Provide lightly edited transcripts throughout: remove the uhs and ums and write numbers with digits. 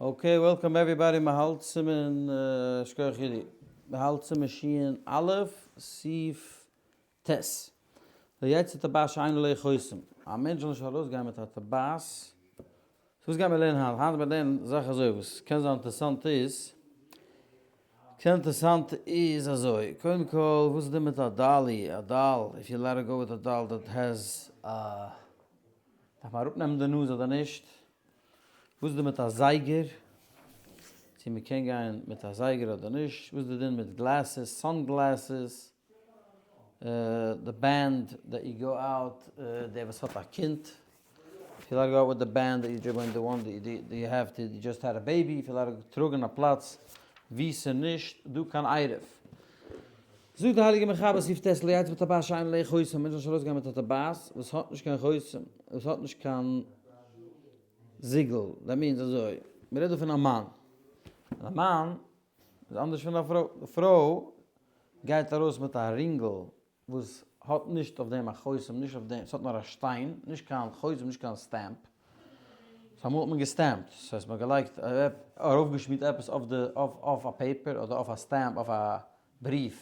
Okay, welcome everybody, מ'האלט סימן שכוח אידי, מ'האלט סימן שין א' סעיף ט'. לא יצא טבעת שאין עליה חותם, א מענטש זאל נישט ארויסגיין מיט א טבעת, so וואס גיימיר לערנען היינט? היינט גיימיר לערנען זאך אזוי וואס קען זיין אינטערעסאנט איז, קען אינטערעסאנט איז אזוי, קודם כל וואס איז דא מיט א dolly, א doll, if you let go with a doll that has a, דארף מען אראפנעמען די נאז אדער נישט? וואס איז דא מיט א זייגער? צו מען קען גיין מיט א זייגער אדער נישט? וואס איז די דין מיט glasses, sunglasses, די band that you go out, דער וואס האט א קינד, if you like go out with the band that you join the one that you have to you just had a baby, if you like טראגען א פלאץ ווי ס'איז נישט דא קיין עירוב. זאגט די הייליגע מחבר סעיף ט' לא יצא בטבעת שאין עליה חותם, א מענטש זאל נישט ארויסגיין מיט א טבעת וואס האט נישט קיין חותם, וואס האט נישט קיין זיגל, that means אזוי, מען רעדט דא פון א מאן, און א מאן איז אנדערש פון א פרוי, די פרוי גייט ארויס מיט א רינגל וואס האט נישט אויף דעם א חותם, נישט אויף דעם, ס'האט נאר א שטיין, נישט קיין חותם, נישט קיין stamp, so אמאל האט מען געסטעמפט, ס'הייסט מ'האט געלייגט, ארויפגעשמירט עפעס אויף די, אויף א paper אדער אויף א stamp, אויף א בריוו,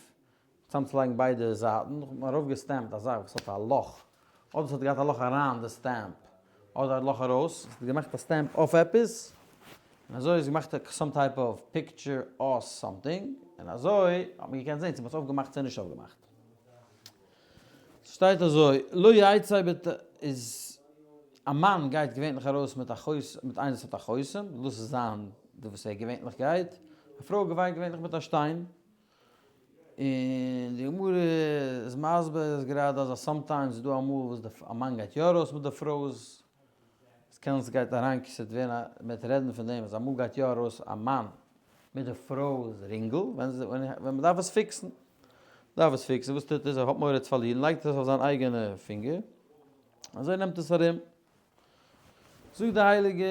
צוזאמצולייגן ביידע זייטן, האט מען ארויפגעסטעמפט א זאך וואס האט א לאך, אדער ס'האט געהאט א לאך אריין די stamp, אדער א לאך ארויס, ס'האט געמאכט א stamp אויף עפעס, און אזוי איז געמאכט some type of picture or something, און אזוי האט מען געקענט זען צו מ'האט עס אויפגעמאכט צו נישט אויפגעמאכט. ס'שטייט אזוי, לא יצא בת איז א מאן גייט געווענליך ארויס מיט א חותם, מיט איינס וואס האט א חותם, דאס איז זיין די וואס ער געווענליך גייט, א פרוי גייט געווענליך מיט א שטיין, און די גמרא איז מסביר אז גראדע אז sometimes איז דא אמאל וואס די א מאן גייט יא ארויס מיט די פרוי'ס, עס קען ס'גייט אריין ס'וועט ווערן א מ'וועט רעדן פון דעם אז אמאל גייט יא ארויס א מאן מיט די פרוי'ס רינגל ווען ווען מ'דארף עס פיקסן, מ'דארף עס פיקסן וואס טוט ער ער האט מורא צו פארלירן לייגט ער עס אויף זיין אייגענע פינגער אזוי נעמט עס ארום. זאגט די הייליגע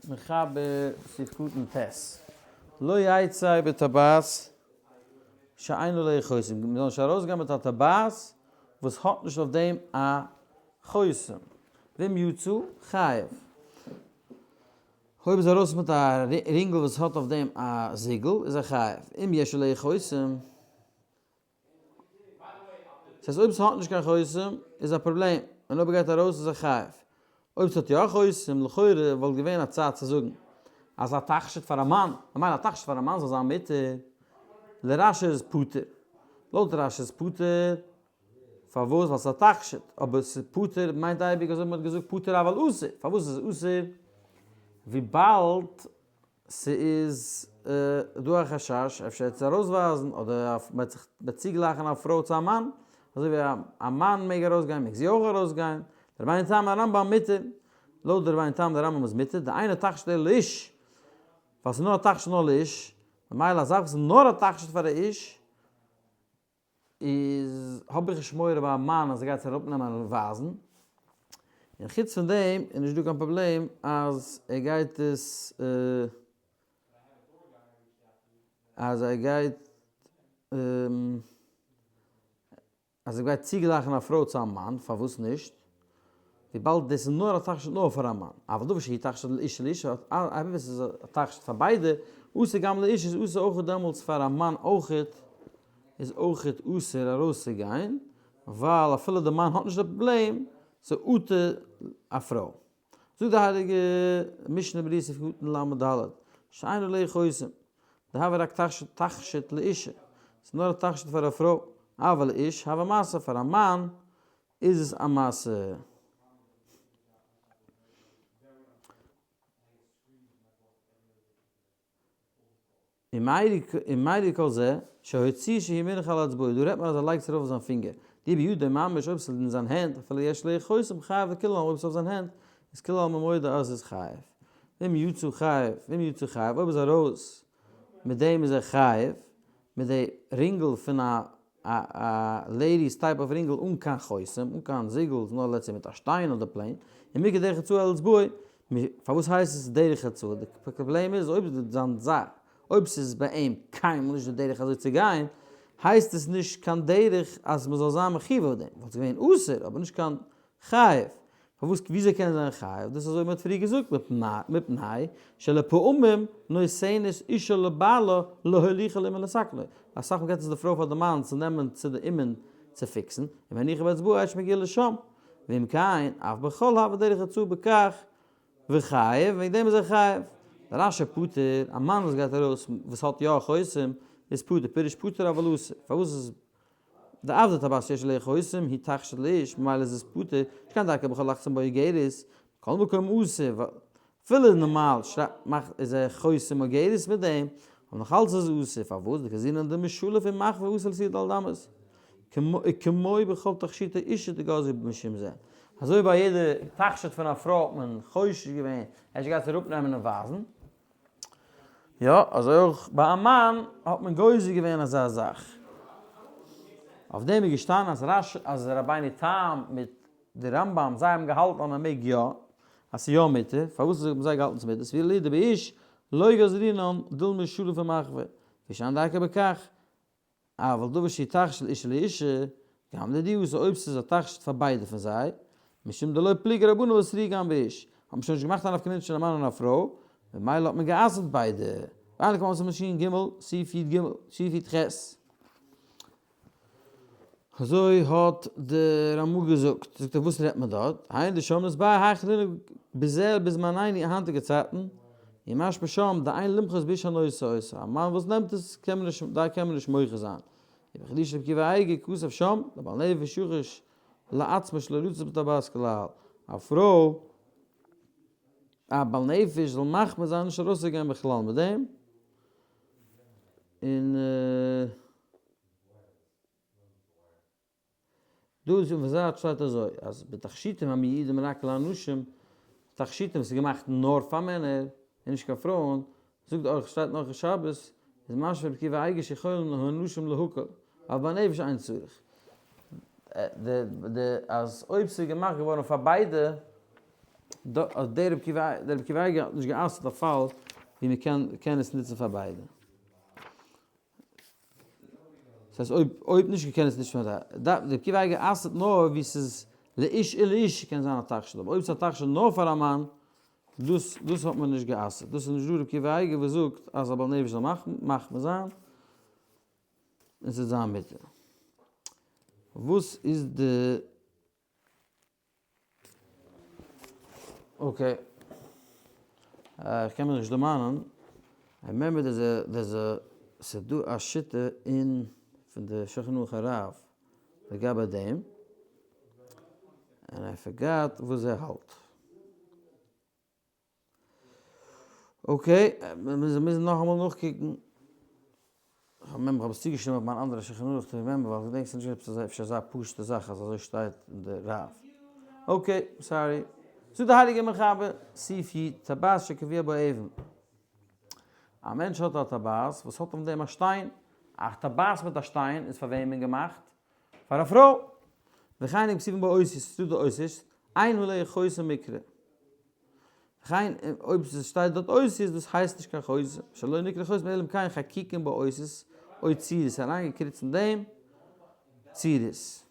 מחבר סעיף קטן ט', לא יצא בטבעת שאין עליה חותם, מען זאל נישט ארויסגיין מיט א טבעת וואס האט נישט אויף דעם א חותם, ואם יצא חייב. אויב איז ארויס מיט א רינגל וואס האט אויף דעם א זיגל איז ער חייב, אם יש עליה חותם. ס'הייסט אויב ס'האט נישט קיין חותם איז א פראבלעם, און אויב ער גייט ארויס איז ער חייב. אויב ס'האט יא חותם, לכאורה וואלט געווען א צד צו זאגן אז א תכשיט פאר א מאן, כ'מיין א תכשיט פאר א מאן זאל זיין מותר, לרש"י איז פטור. לויט רש"י איז פטור, פארוואס? ווייל ס'איז א תכשיט, אבער ס'איז פטור מיינט אייביג אזוי ווי מ'האט געזאגט פטור אבל אסור, פארוואס איז עס אסור? וויבאלד ס'איז דא א חשש אפשר ער וועט עס ארויסווייזן אדער מ'וועט זיך צוגלייכן א פרוי צו א מאן, אזוי ווי א מאן מעג ארויסגיין מעג זי אויך ארויסגיין, רבינו תם הרמב"ם מותר, לויט די רבינו תם די רמב"ם איז מותר, דאינו תכשיט אלא לאיש, ווייל ס'איז נאר א תכשיט נאר לאיש, ממילא א זאך וואס איז נאר א תכשיט פאר א איש, איז האב איך נישט מורא ביי א מאן אז ער גייט עס אראפנעמען און ווייזן, און חוץ פון דעם איז נישט דא קיין פראבלעם אז ער גייט עס אז ער גייט אז ער גייט צוגלייכן א פרוי צו א מאן, פארוואס נישט? וויבאלד דאס איז נאר א תכשיט נאר פאר א מאן, אבל דבר שהוא תכשיט לאיש ולאשה, אויב עס איז א תכשיט פאר ביידע, אסור גם לאיש איז אסור אויכעט דעמאלטס פאר א מאן אויכעט, איז אויכעט אסור ארויסצוגיין, ווייל אפילו די מאן האט נישט די פראבלעם, ס'איז אטו א פרוי. זאגט די הייליגע משנה ברורה סעיף קטן ל"ד, שאין עליה חותם, דהוה רק תכשיט לאישה, ס'איז נאר א תכשיט פאר א פרוי, אבל לאיש הוה משא, פאר א מאן איז עס א משא. ומראי כל זה, שהוציא שהיא מונח על אצבעו, דא רעדט מען אז ער לייגט עס ארויף אויף זיין פינגער, דאי בידו ממש אויב ס'איז אין זיין הענט, אפילו יש עליה חותם חייב לכולי עלמא אויב ס'איז אויף זיין הענט, איז כולי עלמא מודה אז ס'איז חייב. ואם יצא חייב, ואם יצא חייב, אויב איז ארויס מיט דעם איז ער חייב, מיט די רינגל פון א א ladies type of רינגל אן קיין חותם, אן קיין זיגל, נאר let's say מיט א שטיין אדער plain, ומיקרי דרך הוצאה על אצבעו, פארוואס הייסט עס דרך הוצאה? די פראבלעם איז אויב זיין זאך, אויב ס'איז ביי אים קיינמאל נישט די דרך אזוי צו גיין, הייסט עס נישט קיין דרך אז מ'זאל זיין מחיוב אויף דעם, וואלט עס געווען אסור אבער נישט קיין חייב. פארוואס וויאזוי קען ער זיין חייב? דאס איז אזוי ווי מען האט פריער געזאגט מפני שלפעמים נותנת אישה לבעלה להוליכה לאומן לתקנו, אסאך מאל געבט עס די פרוי פאר די מאן צו נעמען צו די אומן צו פיקסן, ומניחה באצבעו עד שמגיע לשם, ואם כן אף בכל הווה דרך הוצאה בכך וחייב, וועגן דעם איז ער חייב. דער רש"י פטור, א מאן וואס גייט ארויס וואס האט יא א חותם איז פטור, פירוש פטור אבל אסור, פארוואס איז דעבדא טבעת שיש עליה חותם היא תכשיט לאיש, ממילא איז עס פטור, נישט קיין דרכא בכל לחצן בו איגרת, מכל מקום אסור, ווייל אפילו נארמאל שרייבט מאכט איז ער חותם איגרת מיט דעם, אבער נאך אלץ איז אסור, פארוואס? דגזרינן דמשלף ומחוי אסור לסיר ד' אמות, כמו בכל תכשיטי אישה דגזרו משום זה, אזוי ביי יעדע תכשיט פון א פרוי האט מען חושש געווען אפשר גייט זי אראפנעמען און ווייזן, יא, אזוי אויך ביי א מאן האט מען גוזר געווען אזא זאך. אויף דעם איז געשטאנען אז רש אז רבינו תם מיט די רמב ם זיי האבן געהאלטן אז מען מעג יא, אז ס'איז יא מותר, פארוואס האבן זיי געהאלטן ס'איז מותר? סבירא להו דבאיש לא גזרינן דילמא שלף ומחוי, ושאין דרכא בכך, אבל דבר שהוא תכשיט לאיש ולאשה, גם לדידי אסור אויב ס'איז א תכשיט פאר ביידע פון זיי, משום דלא פליגי רבנן ואסרוה גם באיש, האט מען שוין נישט געמאכט א נפקא מינה צווישן א מאן און א פרוי, ממילא האט מען גע'אסר'ט ביידע. ועיין לקמן סימן שין ג, סעיף י ג, סעיף י ח. אזוי האט די רמא געזאגט. זאגט ער וואס רעדט מען דארט? היינו דשמרת ביי היכי לנהוג בזה בזמנינו היינטיגע צייטן, ומשמע שם דאין למחות באיש הנושא אותה, א מאן וואס נעמט עס קען מען נישט, דארט קען מען נישט מוחה זיין. ובחידושא רבי עקיבא אייגער כתב שם, לבעל נפש יחוש לעצמו שלא לצאת בטבעת כלל, א פרוי, א בעל נפש זאל מחמיר זיין נישט ארויסצוגיין בכלל מיט דעם, און. דא איז אויפן זייט שטייט אזוי אז בתכשיטים המיועדים רק לאנשים, תכשיטים וואס איז געמאכט נאר פאר מענער און נישט קיין פרויען, זאגט די אורח שטייט נאך אין שבת, איז משמע רבי עקיבא אייגער שיכולין האנשים להקל, אבל בנפש אין צריך. די די אז אויב ס'איז געמאכט געווארן פאר ביידע, אז דער רבי עקיבא אייגער האט נישט גע'אסר'ט א פאל ווי מ'קען קען עס נוצן פאר ביידע. דאס הייסט אויב אויב נישט קען עס נישט פאר די רבי עקיבא אייגער אסר'ט נאר ווי ס'איז לאיש ולאשה קען זיין א תכשיט אבער אויב ס'איז א תכשיט נאר פאר א מאן דאס דאס האט מען נישט גע'אסר'ט דאס איז נישט דא רבי עקיבא אייגער וואס זאגט אז א בעל נפש זאל מחמיר זיין און ס'וועט זיין מותר. וואס איז די. okay. איך קען מיר נישט דערמאנען. I remember there's a, there's a, ס'איז דא א שיטה אין פון די שולחן ערוך הרב לגבי דעם. And I forgot וואס ער האלט. okay, מיר מוזן נאכאמאל נאכקוקן. כ'האב עס צוגעשריבן אויף מיין אנדערע שולחן ערוך to remember, ווייל כ'געדענק ס'נישט געווען עפעס אפשר אזא פשוט'ע זאך אז אזוי שטייט אין די רב. okay, sorry. זאגט די הייליגע מחבר, סעיף י, טבעת שקבוע בה אבן. א מענטש האט א טבעת וואס האט אויף דעם א שטיין. א טבעת מיט א שטיין איז פאר וועמען געמאכט? פאר א פרוי. וכן אם כתובין בה אותיות, ס'איז דא די אותיות, אין עליה חותם מקרא. וכן אויב ס'שטייט דארט אותיות דאס הייסט נישט קיין חותם, שלא נקרא חותם אלא אם כן חקוקין בו אותיות או צורות, אריינגעקריצט אין דעם צורות,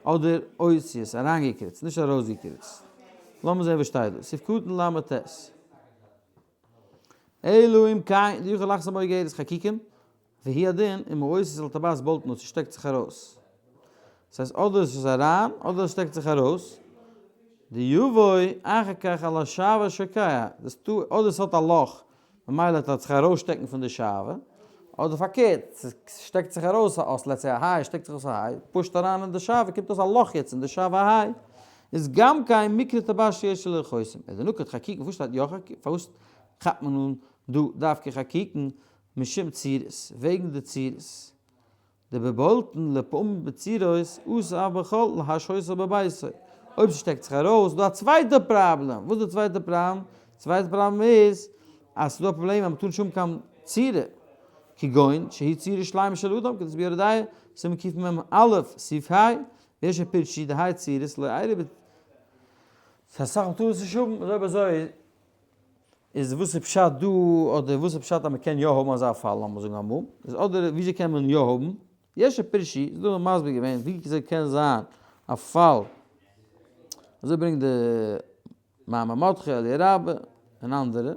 אדער אותיות אריינגעקריצט, נישט ארויסגעקריצט. לאמיר זען וואס שטייט דא, סעיף קטן ל ט. אלא אם כן דיכול לחתום בו איגרת חקוקין, והוא הדין אם האותיות על הטבעת בולטין און ס'שטעקט זיך ארויס. דאס הייסט אדער עס איז אריין אדער עס שטעקט זיך ארויס, דיבוא אחר כך על השעווה שוקע, דאס טא אדער עס האט א לאך ממילא טאט זיך ארויסשטעקן פון די שעווה, אדער פארקערט ס'שטעקט זיך ארויס א אות let's say א היי שטעקט זיך ארויס א היי, פושט אריין אין די שעווה קומט אויס א לאך יעצט אין די שעווה א היי, איז גם כן מיקרי טבעת שיש עליה חותם, איז די נקוד חקיקין פארוואס שטייט יא חקיקין פארוואס כאפט מען אן דא דווקא חקיקין משום צורות, וועגן די צורות. דבבולטין לפעמים בצורות אסור אף בכל להשהותו בביתו. אויב ס'שטעקט זיך ארויס איז דא א צווייטע פראבלעם. וואס איז די צווייטע פראבלעם? צווייטע פראבלעם איז אז ס'איז דא א פראבלעם אז מ'טאר נישט האבן קיין צורה. כגון שהיא צורה שלימה של אדם כדאיתא ביורה דעה, סימן קמ א, סעיף ה, ויש שפירשו דהאי צורות לא איירי ב. ס'איז אסאך מ'טאר עס נישט האבן, אזוי אויב אזוי איז וואס איז פשט דא, אדער וואס איז פשט אז מ'קען יא האבן אזא פאל, לאמיר זאגן אמאל, איז אדער וויאזוי קען מען יא האבן, יש שפירשו, איז דא מסביר געווען וויאזוי קען זיין א פאל. אזוי ברענגט די מאמר מרדכי, אלי' רבה, און אנדערע.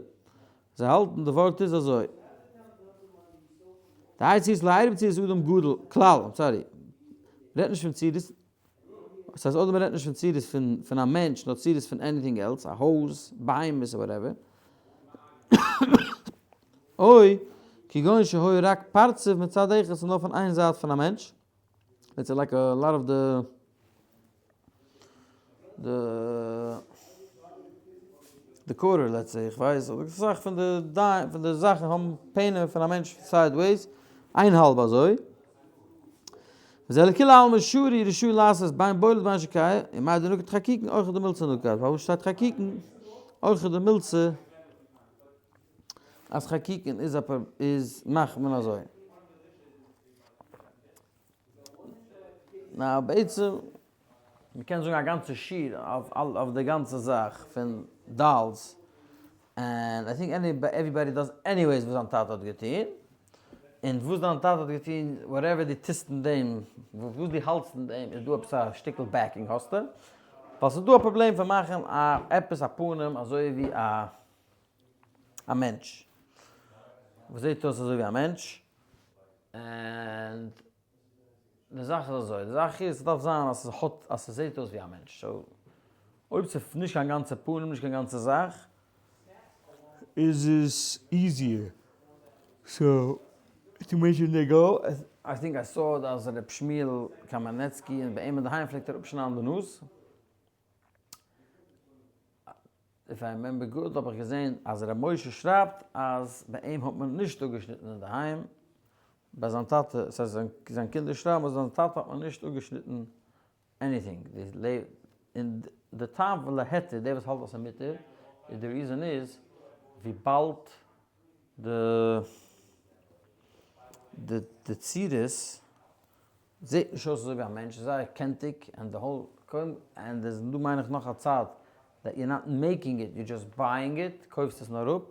זיי האלטן די ווארט איז אזוי. די הייסט איז להערב צורת אדם גדול, כלל, I'm sorry. מ'רעדט נישט פון צורת, ס'הייסט אדער מ'רעדט נישט פון צורת פון א מענטש, נאר צורת פון anything else, א הויז, בהמות or whatever. אוי, כגון שהיה רק פרצוף מצד אחד, ס'איז נאר פון איין זייט פון א מענטש. It's like a lot of the the the quarter let's say, איך ווייס, אדער אסאך פון די דיין פון די זאכן האבן פענער פון א מענטש sideways, איין האלב אזוי. וזה לכולי עלמא שרי רשאי לעשות בין בולט בין שקאי, און מאי דנקט חקיקין אורחא דמילתא נקט, פארוואס שטייט חקיקין אורחא דמילתא אז חקיקין איז א איז מאכט מען אזוי. נאר בעצם, מ'קען זאגן א גאנצע שיעור אויף די גאנצע זאך פון dolls, and I think everybody does anyways וואס זיין טאטע האט געטון, און וואס דיין טאטע האט געטון, whatever דו טוסט אין דעם, וואס דו האלטסט אין דעם, איז דא עפעס א שטיקל backing האסטו, ווייל ס'איז דא א פראבלעם פון מאכן א עפעס א פנים אזוי ווי א א מענטש, וואס זעט אויס אזוי ווי א מענטש, און די זאך איז אזוי, די זאך איז ס'דארף זיין אז ס'האט אז ס'זעט אויס ווי א מענטש, so אויב ס'איז נישט קיין גאנצע פנים נישט קיין גאנצע זאך, איז עס easier, so to make sure they go, I think I saw אז ר' שמואל קאמענעצקי און ביי אים אינדערהיים פלעגט ער אפשניידן די נאז. If I remember good האב איך געזען אז ר' משה שרייבט אז ביי אים האט מען נישט אפגעשניטן אינדערהיים, ביי זיין טאטע, ס'הייסט זיין קינדער שרייבן אז זיין טאטע האט מען נישט אפגעשניטן anything, און די טעם פון להיתר, דער וואס האלט אז ס'איז מותר, איז די reason איז וויבאלד די די צורות זעט נישט אויס אזוי ווי א מענטש, איז זייער קענטיג, and the whole, קודם, and עס איז דא מיין איך נאך א צד, that you're not making it, you're just buying it, קויפסט עס נאר אפ,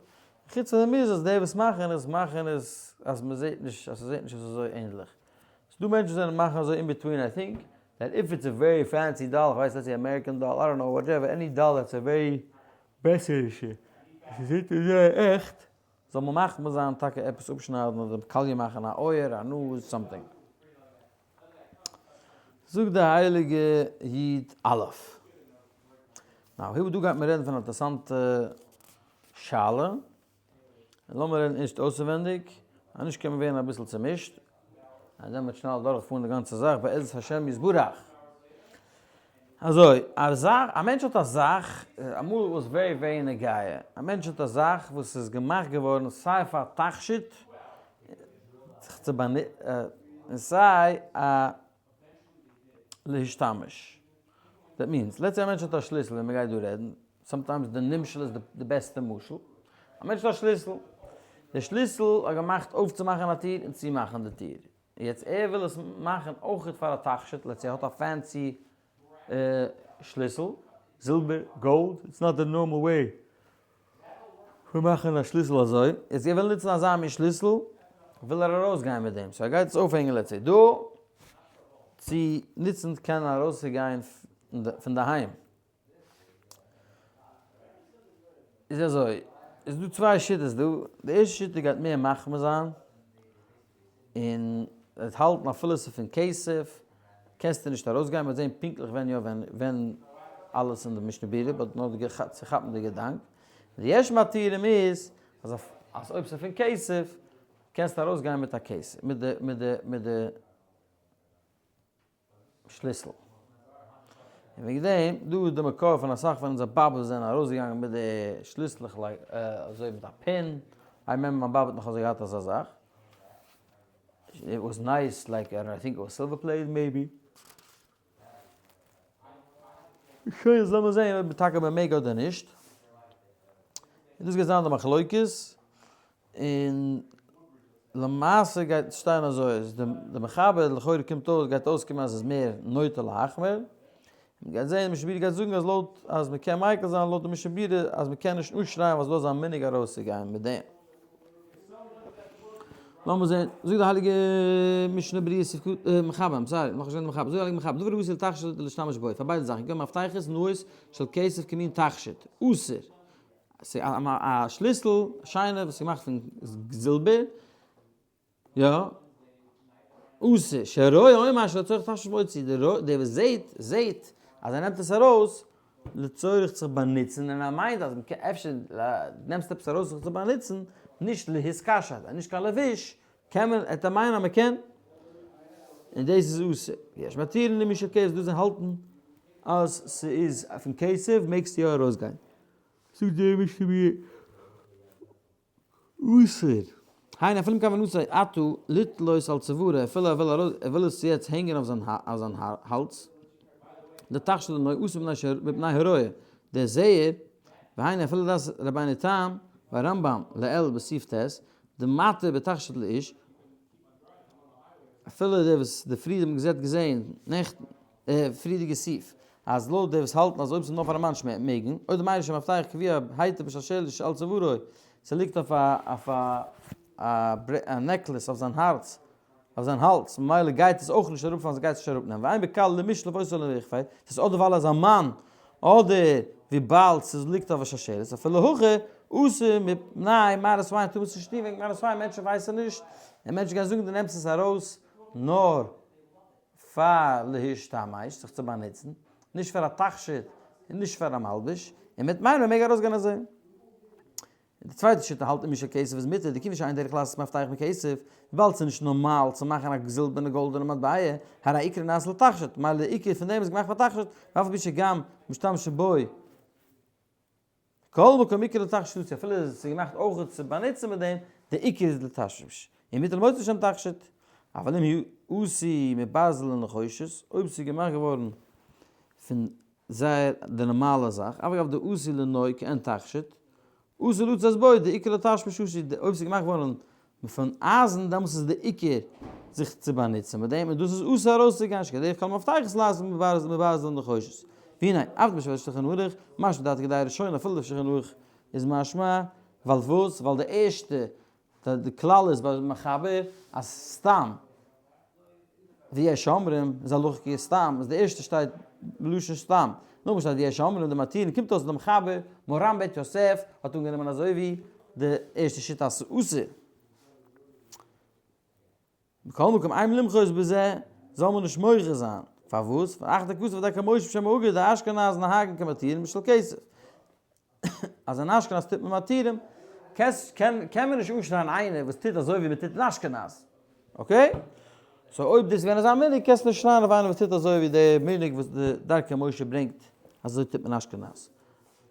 חוץ פון דעם איז אז די וואס מאכן עס, מאכן עס אז מען זעט נישט, אז ס'זעט נישט אויס אזוי ענדליך. ס'דא מענטשן וואס זענען מאכן אזוי in between, I think that if it's a very fancy doll, איך ווייס let's say American doll, I don't know, whatever, any doll that's a very בעסערישע, ס'זעט אויס זייער עכט, זאל מען מחמיר זיין טאקע עפעס אפשניידן אדער קאליע מאכן א אויער א נאז something. זאגט די הייליגע איד א'. Now היות דא גייט מען רעדן פון א אינטערעסאנטע שאלה, און לאמיר רעדן ערשט אויסערווענדיג, אז נישט קען מען ווערן אביסל צומישט, און דען וועט שנעל אדורכפארן די גאנצע זאך בעזרת השם יתברך. אזוי, א זאך, א מענטש האט א זאך, אמאל וואס very very נוגע, א מענטש האט א זאך וואס איז געמאכט געווארן סיי פאר תכשיט, זיך צו באנוצן, און סיי א להשתמש. That means, let's say א מענטש האט א שליסל ווען מ'גייט דא רעדן, sometimes די נמשל איז די בעסטע משל, א מענטש האט א שליסל, די שליסל האט געמאכט אויפצומאכן א טיר און צומאכן די טיר, יעצט ער וויל עס מאכן אויכעט פאר א תכשיט, let's say ער האט א fancy שליסל, זילבער, gold, it's not the normal way פון מאכן א שליסל אזוי, יעצט ער וויל נוצן אזא מין שליסל, וויל ער ארויסגיין מיט דעם, so ער גייט עס אויפהענגען let's say דא, צו נוצן קענען ארויסצוגיין פון די היים. איז אזוי, איז דא צוויי שיטות דא, די ערשטע שיטה גייט מער מחמיר זיין, און וועט האלטן אפילו ס'איז פון כסף, קענסטו נישט ארויסגיין, מ'וועט זען פונקטליך ווען יא ווען אלעס אין די משנה ברורה, but נאר צו כאפן די געדאנק. די יש מתירים איז, אז אז אויב ס'איז פון כסף, קענסטו ארויסגיין מיט א כסף, מיט די מיט די מיט די שליסל. און וועגן דעם, דא איז די מקור פון אסאך פון אונזער באבעס זענען ארויסגעגאנגען מיט די שליסלעך like אזוי מיט א pin, I remember מיין באבע האט נאך אזוי געהאט אזא זאך, it was nice like I think it was silver plated maybe. שוין יעצט לאמיר זעהן אויב טאקע מען מעג אדער נישט. און דאס גייט זיין די מחלוקת. און למעשה גייט שטיין אזוי אז די מחבר לכאורה קומט אויס גייט אויסקומען אז עס איז מער נוטה להחמיר, מען גייט זעהן משנה ברורה גייט זאגן אז לויט אז מען קען מיקל זיין לויט די משנה ברורה אז מען קען נישט אנשרייען ווייל ס'דא אזא מנהג ארויסצוגיין מיט דעם. לאמיר זען, זאגט די הייליגע משנה ברורה סעיף קטן, מחבר, I'm sorry, נאכנישט געזען די מחבר, זאגט די הייליגע מחבר, דבר העשוי לתכשיט ולהשתמש בו, פאר ביידע זאכן, כגון מפתחות נאות של כסף כמין תכשיט, אסור, ס'איז א שליסל, א שיינע וואס איז געמאכט פון זילבער, יא, אסור, שהרואה אומר שלצורך תשמיש מוציא, דער וואס זעט, זעט אז ער נעמט עס ארויס לצורך זיך באנוצן, און ער מיינט אז מ'קען אפשר נעמסט עפעס ארויס זיך צו באנוצן, נישט להתקשט, נישט קיין לבוש, קען מען, ער מיינען אז מ'קען, און דאס איז אסור. יש מתירין למי שכסף, דא זיי האלטן אז ס'איז פון כסף מעגסטו יא ארויסגיין. זאגט דער משנה ברורה. אסור. היינו אפילו מכוונתו עתה לתלות על צווארו, אפילו ער וויל ארויס ער וויל עס יעצט הענגען אויף זיין אויף זיין האלז, לתכשיט לנוי אסור מפני ש מפני הרואה, דער זעער, והיינו אפילו לדעת רבינו תם והרמב ם לעיל בסעיף ט', דמתיר בתכשיט לאיש, אפילו דער וואס די פריערדיגע האבן געזעט געזען נעכטן. פריערדיגע סעיף, אז לויט די וואס האלטן אז אויב ס'איז נאר פאר א מאן מעג מען, אויב די מיידל שמפתח קבוע היתה בשלשלת שעל צווארו, ס'ליגט אויף א אויף א א necklace אויף זיין הארץ, אויף זיין האלז, ממילא גייט עס אויך נישט אראפפאלן ס'גייט עס נישט אראפנעמען, ואין בקל למשלוף אותו לרכבי, ס'איז אדער ווייל ער איז א מאן, אדער וויבאלד ס'ליגט אויף א שלשלת, אפילו הכי, אסור מפני מראית עין טאר מען עס נישט טון וועגן מראית עין, מענטשן ווייסן נישט, און מענטשן גייען זאגן דו נעמסט עס ארויס נאר פאר להשתמש, זיך צו באנוצן, נישט פאר א תכשיט און נישט פאר א מלבוש, און מיט מיין מעג ארויסגיין אזוי. און די צווייטע שיטה האלט אם של כסף איז מותר, דכיוון שאין דרך לעשות מפתח מכסף, וויבאלד ס'איז נישט נארמאל צו מאכן א זילבערנע גאלדענע מטבע, הרי עיקרו נעשה לתכשיט, מילא די עיקר פון דעם איז געמאכט פאר תכשיט, ואף על פי שגם משתמשים בו. כל מקום עיקר לתכשיט אפילו עס איז געמאכט אויך צו באנוצן מיט דעם, די עיקר איז לתשמיש, און מותר למוציא שם תכשיט, אבל אם הוא עשוי מברזל ונחושת, אויב עס איז געמאכט געווארן פון זייער די נארמאלע זאך, אף על גב דעשוי לנוי כעין תכשיט, אסור לצאת בו, די עיקר לתשמיש עשוי, אויב עס איז געמאכט געווארן פון אייזן, דעמאלטס איז די עיקר זיך צו באנוצן מיט דעם, און דאס איז אסור ארויסצוגיין, שכדרך כל מפתחות לעשות מברזל ונחושת. והנה, אף בשביל שולחן ערוך, משמע דעת כדעה ראשונה, אפילו לפי שולחן ערוך איז משמע, ווייל וואס? ווייל די ערשטע, די כלל איז ביי מחבר, אז סתם ויש אומרים איז הלכה כ סתם, איז די ערשטע שטייט בלשון סתם, נאכדעם שטייט ויש אומרים די מתירין, קומט אויס די מחבר, מרן בית יוסף, האט אנגענומען אזוי ווי די ערשטע שיטה אז ס'איז אסור. מכל מקום אין למחות בזה, זאל מען נישט מוחה זיין. פארוואס? פאר אך דכתב דרכי משה בשם האגור דאשכנז נוהגין כמתירין בשל כסף. אז אין אשכנז טוט מען מתירים, קען מען נישט אנשרייען איינער וואס טוט אזוי ווי מען טוט אין אשכנז. Okay? So אויב דאס איז געווען אזא מנהג קענסטו נישט שרייען אויף איינער וואס טוט אזוי ווי די מנהג וואס די דרכי משה ברענגט אז אזוי טוט מען אשכנז.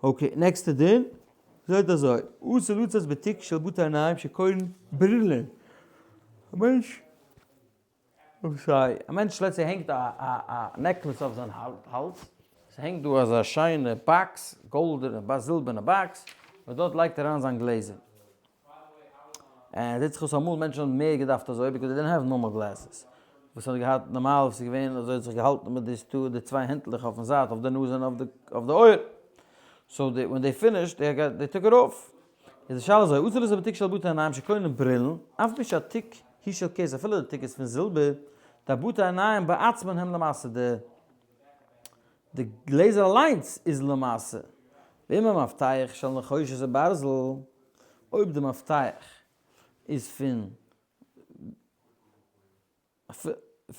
Okay, נעקסטע דין זעט אזוי, אסור לצאת בתיק של בתי עיניים שקורין ברילן. א מענטש, sorry, א מענטש let's say הענגט א א necklace אויף זיין האלז, ס'הענגט דא אזא שיינע box, גאלדענע זילבערנע box, וואס דארט לייגט ער אריין זיין גלעזער. און זעט זיך אויס אמאל מענטשן האבן מער געדארפט אזוי because they didn't have normal glasses. וואס האט געהאט נארמאל וואס איז געווען אזוי האט זיך געהאלטן מיט די סטא די צוויי הענטלעך אויפן זייט אויף די נאז און אויף די אויף די אויער. So they when they finished they got they took it off. איז די שאלה אזוי אסור לצאת בתיק של בתי עיניים שקורין ברילן אף על פי שהתיק הוא של כסף אפילו די תיק איז פון זילבער דבתי עיניים בעצמן הם למשא די די גלעזער אליינס איז למשא. ואם המפתח של נחושת וברזל אויב די מפתח איז פון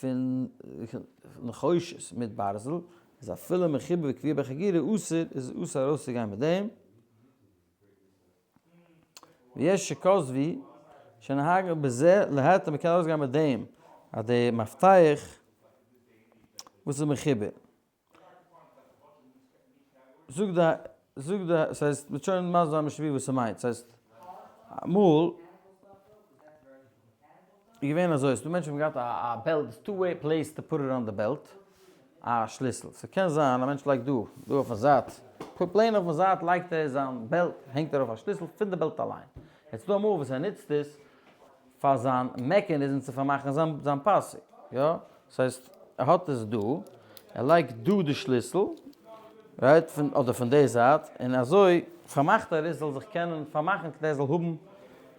פון נחושת מיט ברזל, איז אפילו מחובר וקבוע בחגורה אסור, איז אסור ארויסצוגיין מיט דעם. ויש שכתבו שנהגו בזה להתיר מ'קען ארויסגיין מיט דעם אז די מפתח וואס איז מחובר. זאג די, זאג די, ס'הייסט, מ'וועט שוין מסביר זיין משלי וואס ס'מיינט, ס'הייסט, אמאל איז געווען אזוי, ס'דא מענטשן וואס האבן געהאט א belt, two way place to put it on the belt, א שליסל, ס'קען זיין א מענטש לייגט דא, דא אויפן זייט, plain אויפן זייט לייגט ער זיין belt, הענגט ער אויף א שליסל פון די belt אליין, יעצט ס'דא אמאל וואס ער נוצט עס פאר זיין mechanism צו פארמאכן זיין פאסיק, יא? ס'הייסט ער האט עס דא, ער לייגט דא די שליסל, right, פון אדער פון די זייט, און אזוי פארמאכט ער עס זאל זיך קענען פארמאכן כדי ער זאל האבן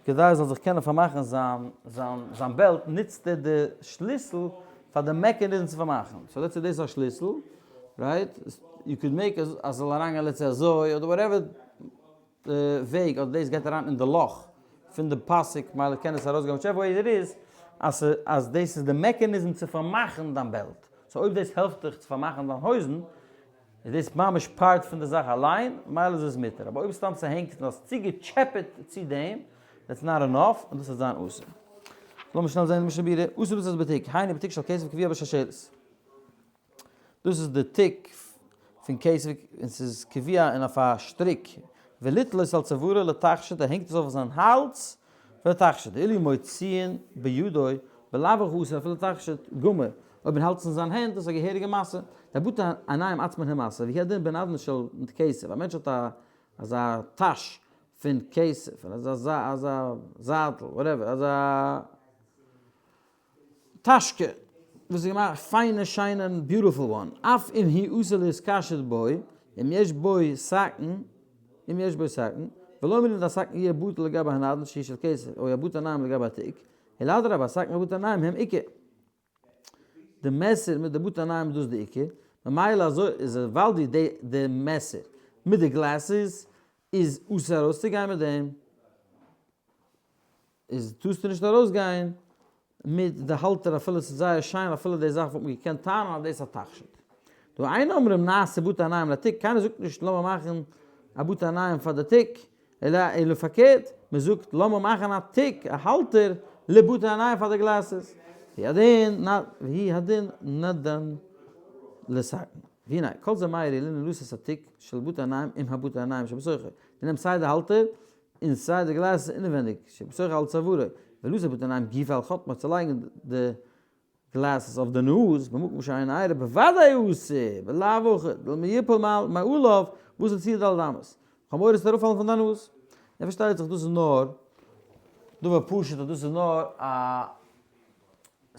כדי ער זאל זיך קענען פארמאכן זיין זיין זיין belt נוצט ער די שליסל פאר די mechanism צו פארמאכן. So let's say דאס איז א שליסל, right? You could make אז עס זאל אריינגיין let's say אזוי אדער whatever וועג אדער דאס גייט אריין אין די לאך פון די פאסיק מילא קען עס ארויסגיין whichever way it is אז אז דאס איז די mechanism צו פארמאכן דיין belt. So אויב דאס העלפט דיך צו פארמאכן דיין הויזן איז דאס ממש part פון די זאך אליין, מילא איז עס מותר, אבער אויב סתם ס'הענגט און האסט צוגעטשעפעט צו דעם, that's not enough, און דאס וועט זיין אסור. לאמיר שנעל זען די משנה ברורה, אסור לצאת בתיק, היינו בתיק של כסף קבוע בשלשלת. דאס איז די תיק פון כסף און ס'איז קבוע און אויף א שטריק, ולתלות על צווארו לתכשיט, ער הענגט עס אויף זיין האלז לתכשיט, אילו מוציאין בידו בלאו הכי אסור אפילו תכשיט גמור, אויב מען האלט עס אין זיין הענט איז עס א געהעריגע משא, די בתי עיניים עצמן הם משא, והוא הדין בנדן של כסף, א מענטש האט א אזא טאש פון כסף, אזא אזא זייטל, whatever, אזא טאשקע וואס איז געמאכט פיינע שיינע beautiful one, אף אם הוא אסור להתקשט בו, אם יש בו סכין, אם יש בו סכין, ולא אמרינן דהסכין יהיה בטל לגבי הנדן שהוא של כסף, או הבתי עיניים לגבי התיק, אלא אדרבה הסכין והבתי עיניים הם עיקר. די מעסער מיט די בתי עיניים איז דאס די עיקר, ממילא אזוי איז ווייל די די די מעסער מיט די glasses איז אסור ארויסצוגיין מיט דעם, איז טארסטו נישט ארויסגיין מיט די האלטער אפילו ס'איז זייער שיין אפילו די זאך וואלט מען געקענט טענה'ן אז דאס איז א תכשיט. דהא אין אומרים נעשה בתי עיניים לתיק, קיינער זאגט נישט לאמיר מאכן א בתי עיניים פאר די תיק, אלא אלא פארקערט, מען זאגט לאמיר מאכן א תיק, א האלטער, לבתי עיניים פאר די glasses. והוא הדין והוא הדין נדן לסכין. והנה, כל זה מאי לינן לשאת התיק של בתי עיניים עם הבתי עיניים שבתוכו. דו נעמסט סיי די האלטער און סיי די glasses אינעווענדיג, שבתוכו על צווארו, ולשאת בתי עיניים גופא על חוטמו צו לייגן די glasses אויף די נאז, במקום שאין עירה, בוודאי אסור, בלאו הכי, דלמא יפול מעליו, וואס איז ציר ד' אמות? כ'האב מורא ס'וועט אראפפאלן פון דיין נאז. און פארשטייט זיך דאס איז נאר דבר פשוט אז דאס איז נאר א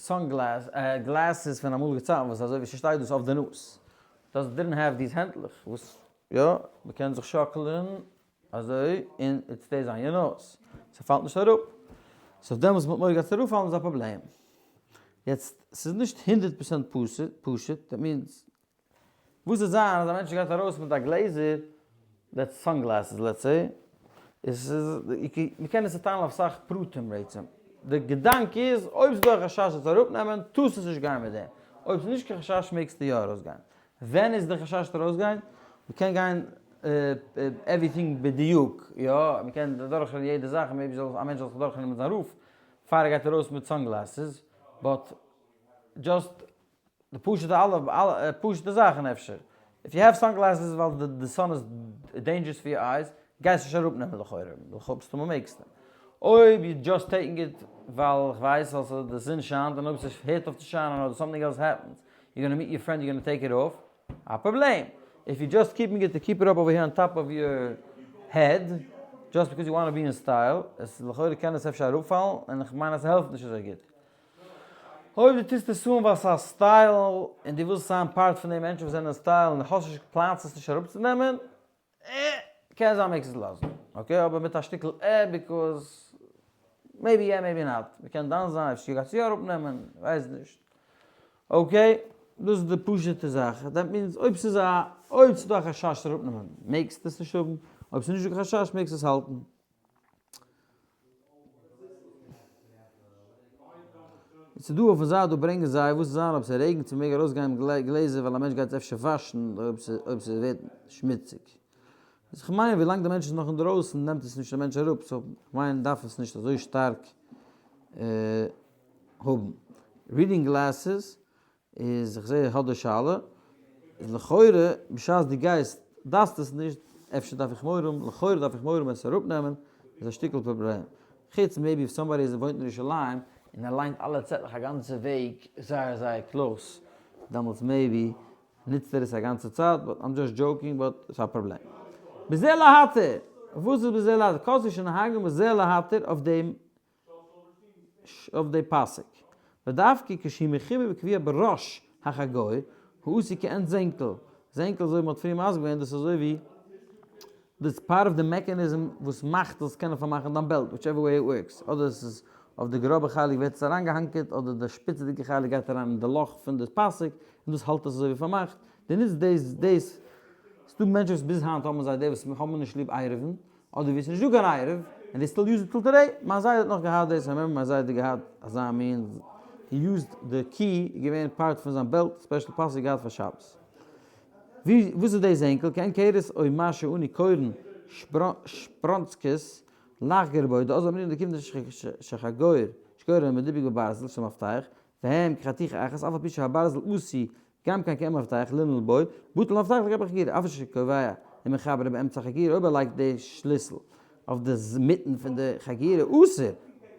sunglass, glasses פון אמאליגע צייטן וואס אזוי ווי ס'שטייט דאס אויף די נאז. דאס didn't have these הענטלעך וואס יא, מ'קען זיך שאקלען אזוי און it stays on your nose, ס'פאלט נישט אראפ. So דעמאלטס וואלט מורא געהאט ס'זאל אראפפאלן איז א פראבלעם. יעצט, ס'איז נישט 100% פשוט, that means, וואס וועט זיין אז א מענטש גייט ארויס מיט א גלעזער, that's sunglasses let's say, איז מ'קען עס צוטיילן אויף אסאך פרטים בעצם. די געדאנק איז, אויב ס'איז דא א חשש עס אראפנעמען, טארסטו עס נישט גיין מיט דעם. אויב ס'איז נישט קיין חשש מעגסטו יא ארויסגיין. ווען איז די חשש ארויסגיין? מ'קען גיין everything בדיוק, יא, מ'קען אדורכרעדן יעדע זאך, maybe זאל א מענטש זאל זיך אדורכרעדן מיט זיין רב פאר ער גייט ארויס מיט sunglasses, but just די פשוט'ע אלע פשוט'ע זאכן אפשר. If you have sunglasses ווייל די sun איז dangerous פאר your eyes, גייסט נישט אראפנעמען לכאורה, לכאו' מסתמא מעגסטו. אויב you just taking it ווייל כ'ווייס אז די זון שיינט און אויב ס'הערט אויף צו שיינען אדער something else happens, you gonna meet your friend you gonna take it off, א פראבלעם! If you just keeping it to keep it up over here on top of your head, just because you wanna be in style, עס לכאורה קען עס אפשר אראפפאלן, און איך מיין אז ס'העלפט נישט אזוי גוט. אויב דו טוסט עס אן ווייל ס'איז א style, און דו ווילסט זיין part פון די מענטשן וואס זענען אין style און דו האסט נישט פלאץ עס נישט אראפצונעמען, אה, קען זיין מעגסט עס לאזן, okay, אבער מיט א שטיקל אה because maybe יא maybe not, מ'קען דן זיין אפשר גייסטו יא אראפנעמען, כ'ווייס נישט. Okay, דאס איז די פשוט'ע זאך, that means אויב ס'איז א, אויב ס'איז דא א חשש אראפנעמען מעגסטו עס נישט האבן, אויב ס'איז נישט דא קיין חשש מעגסטו עס האלטן. ס'איז דא אויפן זייט דא ברענגען זיי וואס איז זיין אויב ס'רעגנט צו מ'מעג ארויסגיין מיט גלעזער ווייל א מענטש גייט עס אפשר וואשן אויב ס'ווערט שמוציג. איז כ'מיין ווילאנג די מענטש איז נאך אינדרויסן נעמט עס נישט די מענטש אראפ so כ'מיין דארף עס נישט אזוי שטארק האבן. Reading glasses איז איך זעה האט די שאלה, איז לכאורה בשעת דו גייסט דארפסטו עס נישט, אפשר דארף איך מורא האבן, לכאורה דארף איך מורא האבן עס אראפ נעמען, איז א שטיקל פראבלעם. חוץ maybe if somebody איז וואוינט אין ירושלים און ער ליינט אלע צעטלעך א גאנצע וועג זייער זייער close, דעמאלטס maybe נוצט ער עס א גאנצע צייט, but I'm just joking but ס'איז א פראבלעם. בזה להתיר! וואס איז בזה להתיר? כתבו שנוהגין בזה להתיר אויף דעם אויף די פסק. ודווקא כשהוא מחובר וקבוע בראש החגור, העשוי כעין זענקל. זענקל אזוי ווי מ'האט פריער מסביר געווען דאס איז אזוי ווי. דאס part of די mechanism וואס מאכט זאלסט קענען פארמאכן דיין belt, whichever way it works, אדער עס איז אויף די גראבע חלק ווערט עס אריינגעהאנקערט, אדער די שפיצעדיגע חלק גייט אריין אין די לאך פון די פאסיק, און דאס האלט עס אזוי ווי פארמאכט, די נוצט דאס דאס, ס'דא מענטשן וואס ביז היינט האבן זיי די וואס האבן נישט ליב עירובין, אדער ווי עס איז נישט דא קיין עירוב, און they still use it till today, מיין זיידע האט נאך געהאט דאס, I remember מיין זיידע האט געהאט אזא מין, he used די key איז געווען part פון זיין belt, special פאסיק געהאט פאר שבת. ווי וואס איז דאס זענקל? כעין כרס או מה שאנו קורין שפראנצקעס לחגור בו, דאז אמרינן דכיוון שחגור שגורן מדובק בברזל של מפתח, והם כחתיכה אחת אף על פי שהברזל עשוי גם כן כעין מפתח לנעול בו, בטל מפתח לגבי חגירה, אף שקובע ומחבר באמצע חגירה, אויב ער לייגט די שליסל אויף די מיטן פון די חגירה, אסור!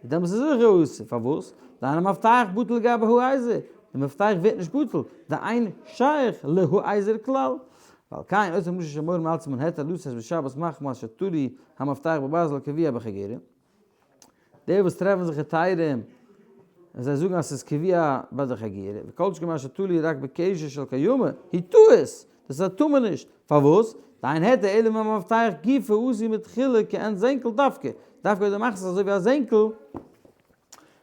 דעמאלס איז זיכער אסור, פארוואס? דאין המפתח בטל לגבי העזר, די מפתח ווערט נישט בטל, דאין שייך להעזר כלל. ועל כן אותם אנשים שמורים לעצמן היתר לצאת בשבת מחמת שתלוי המפתח בברזל קבוע בחגירה. די וואס טרעפן זיך היתרים און זיי זאגן אז ס'איז קבוע ביי די חגירה, וכל שכן מה שתלוי רק בקשר של קיימא, היא טעות! דאס איז א טמא נישט! פארוואס? דאין היתר אלא אם המפתח גופא עשוי מתחילה כעין זענקל דווקא, דווקא אויב דו מאכסט עס אזוי ווי א זענקל,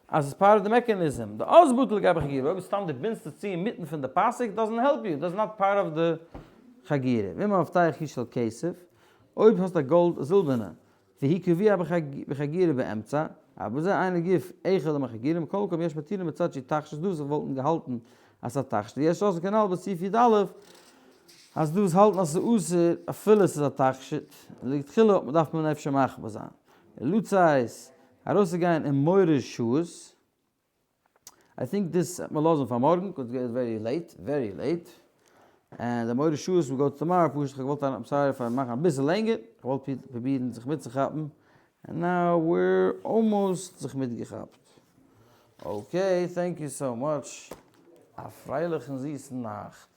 אז ס'איז part of די mechanism, דאז בטל לגבי חגירה, אויב סתם דו בינדסט עס צו אינמיטן פון די פאסיק, doesn't help you, דאס איז not part of די חגירה. ואם המפתח היא של כסף, אויב האסט א גאלד זילבערנע, והיא קבוע בחגירה באמצע, אבער זה אינו גוף אחד עם החגירה, מכל מקום יש מתירים מצד שהיא תכשיט, דא וואס וואלטן געהאלטן אז ס'איז א תכשיט, ויש אוסרים כנ"ל בסעיף י"א, אז דא וואס האלטן אז ס'איז אסור אפילו ס'איז א תכשיט, לכתחילה דארף מען אפשר מחמיר זיין. לצאת, ארויסצוגיין אין מורא שעות. I think דאס וועט מען לאזן פאר מארגן, 'cause it's very late, very late. און די מורה שעות will go tomorrow, פשוט כ'האב געוואלט I'm sorry פארן מאכן אביסל לענגער, כ'האב געוואלט פרובירן זיך מיטצוכאפן, and now we're almost זיך מיטגעכאפט. Okay, thank you so much. א פרייליכן זיסן נאכט.